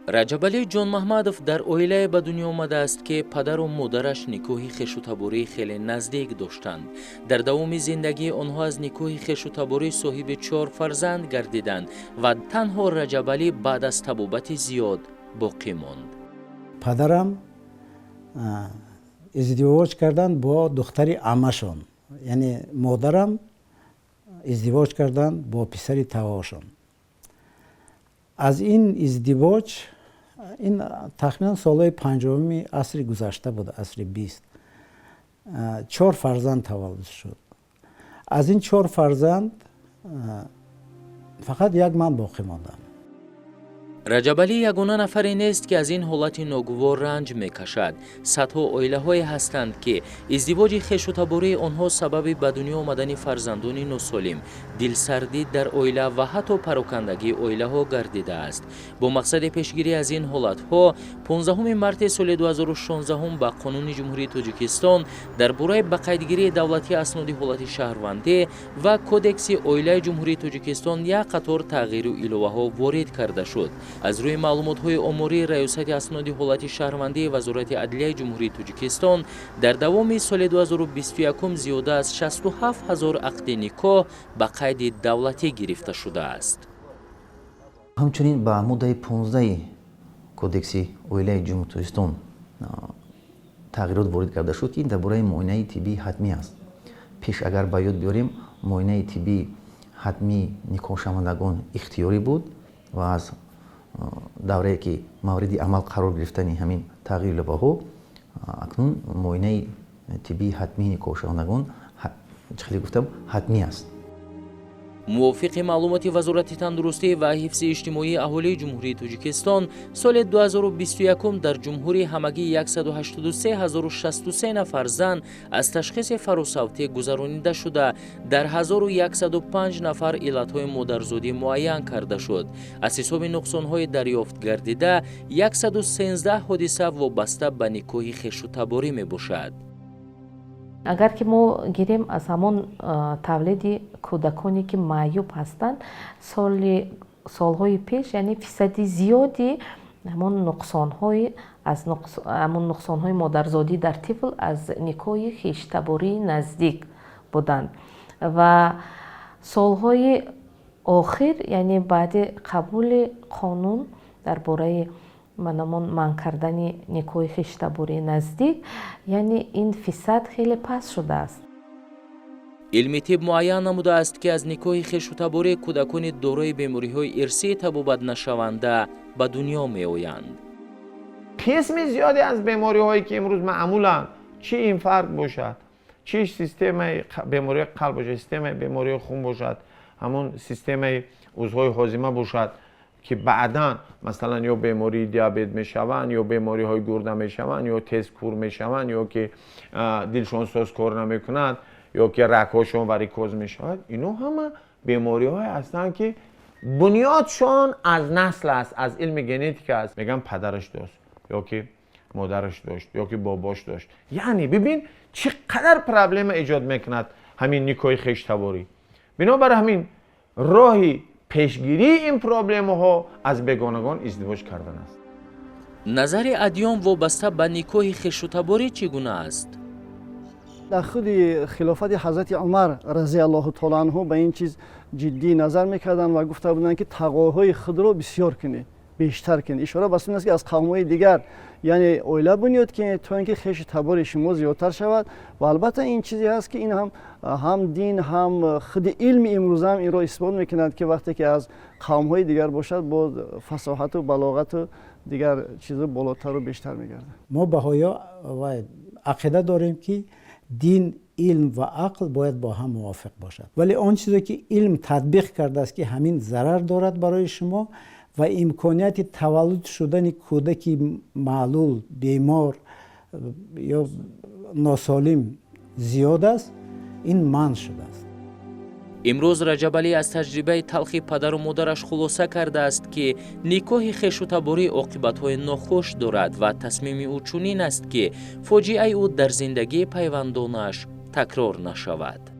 Раҷабалӣ Ҷонмаҳмадов дар оилае ба дунё омадааст, ки падару модараш никоҳи хешутабории хеле наздик доштанд. Дар давоми зиндагии онҳо аз никоҳи хешутаборӣ соҳиби чор фарзанд гардиданд ва танҳо Раҷабалӣ баъд аз табобати зиёд боқӣ монд. Падарам издивоҷ карданд бо духтари аммашон, яъне модарам издивоҷ карданд бо писари тавошон. Аз ин издивоҷ, ин тахминан солҳои 50-уми асри гузашта буд, асри 20, чор фарзанд таваллуд шуд. Аз ин чор фарзанд фақат як ман боқӣ мондам. Раҷабалӣ ягона нафаре нест, ки аз ин ҳолати ногувор ранҷ мекашад. Садҳо оилаҳое ҳастанд, ки издивоҷи хешутабории онҳо сабаби ба дунё омадани фарзандони носолим, дилсардӣ дар оила ва ҳатто парокандагии оилаҳо гардидааст. Бо мақсади пешгирӣ аз ин ҳолатҳо 15 марти соли 2016 ба Қонуни Ҷумҳурии Тоҷикистон дар бораи ба қайдгирии давлатии асноди ҳолати шаҳрвандӣ ва Кодекси оилаи Ҷумҳурии Тоҷикистон як қатор тағйиру иловаҳо ворид карда шуд. Аз рӯи маълумотҳои омории Раёсати асноди ҳолати шаҳрвандии Вазорати адлияи Ҷумҳурии Тоҷикистон, дар давоми соли 2021 зиёда аз 67 ҳазор ақди никоҳ ба қайди давлатӣ гирифта шудааст. Ҳамчунин ба моддаи 15 Кодекси оилаи Ҷумҳурии Тоҷикистон тағйирот ворид карда шуд, ки ин дар бораи муоинаи тиббии ҳатмӣ аст. Пеш, агар ба ёд биёрем, муоинаи тиббии ҳатмии никоҳшавандагон ихтиёрӣ буд ва аз даврае ки мавриди амал қарор гирифтани ҳамин тағйиру иловаҳо, акнун муоинаи тиббии ҳатмии никоҳшавандагон, чӣ хеле гуфтам, ҳатмӣ аст. Мувофиқи маълумоти Вазорати тандурустӣ ва ҳифзи иҷтимоии аҳолии Ҷумҳурии Тоҷикистон, соли 2021 дар ҷумҳурӣ ҳамагӣ 183 063 нафар зан аз ташхиси фаросавтӣ гузаронида шуда, дар 1105 нафар иллатҳои модарзодӣ муайян карда шуд. Аз ҳисоби нуқсонҳои дарёфт гардида 113 ҳодиса вобаста ба никоҳи хешутаборӣ мебошад. Агар ки мо гирем аз ҳамон тавлиди кӯдаконе, ки маъюб ҳастанд, соли солҳои пеш, яъне фисади зиёди ҳамон нуқсонҳои аз ҳамон нуқсонҳои модарзодӣ дар тифл аз никоҳи хештабории наздик буданд ва солҳои охир, яъне баъди қабули қонун дар бораи манамон манъ кардани никоҳи хештабории наздик, яъне ин фисад хеле паст шудааст. Илми тиб муайян намудааст, ки аз никоҳи хешутаборӣ кӯдакони дорои бемориҳои ирсии табобатнашаванда ба дунё меоянд. Қисми зиёде аз бемориҳое ки имрӯз маъмуланд, чӣ инфаркт бошад, чӣ системаи бемории қалб бошад, системаи бемории хун бошад, ҳамон системаи узвҳои ҳозима бошад, ки баъдан, масалан, ё бемории диабет мешаванд, ё бемориҳои гурда мешаванд, ё тез кур мешаванд, ё ки дилшон соз кор намекунад, ё ки рагҳошон варикоз мешавад, ино ҳама бемориҳое ҳастанд, ки бунёдшон аз насл аст, аз илми генетика аст. Мегӯям, падараш дошт ё ки модараш дошт, ё ки бобош дошт. Яъне бибин, чӣ қадар проблема эҷод мекунад ҳамин никоҳи хештаборӣ. Бинобар ҳамин роҳи пешгирии ин проблемаҳо аз бегонагон издивоҷ кардан аст. Назари адён вобаста ба никоҳи хешутаборӣ чӣ гуна аст? Дар худи хилофати ҳазрати Умар разиаллоҳу таола анҳу ба ин чиз ҷиддӣ назар мекарданд ва гуфта буданд, ки тағоҳои худро бисёр кунед, бештар кунед. Ишора ба ин аст, ки аз қавмҳои дигар, яъне оила бунёд кунед, то ин ки хеши табори шумо зиёдтар шавад. Ва албатта ин чизе ҳаст, ки ин ҳам дин, ҳам худи илми имрӯза ҳам инро исбот мекунад, ки вақте ки аз қавмҳои дигар бошад, боз фасоҳату балоғату дигар чизо болотару бештар мегардад. Мо баҳоё ақида дорем, ки дин, илм ва ақл бояд бо ҳам мувофиқ бошад. Вале он чизе ки илм татбиқ кардааст, ки ҳамин зарар дорад барои шумо ва имконияти таваллуд шудани кӯдаки маълул, бемор ё носолим зиёд аст, ин манъ шудааст. Имрӯз Раҷабалӣ аз таҷрибаи талхи падару модараш хулоса кардааст, ки никоҳи хешутаборӣ оқибатҳои нохуш дорад ва тасмими ӯ чунин аст, ки фоҷиаи ӯ дар зиндагии пайвандонаш такрор нашавад.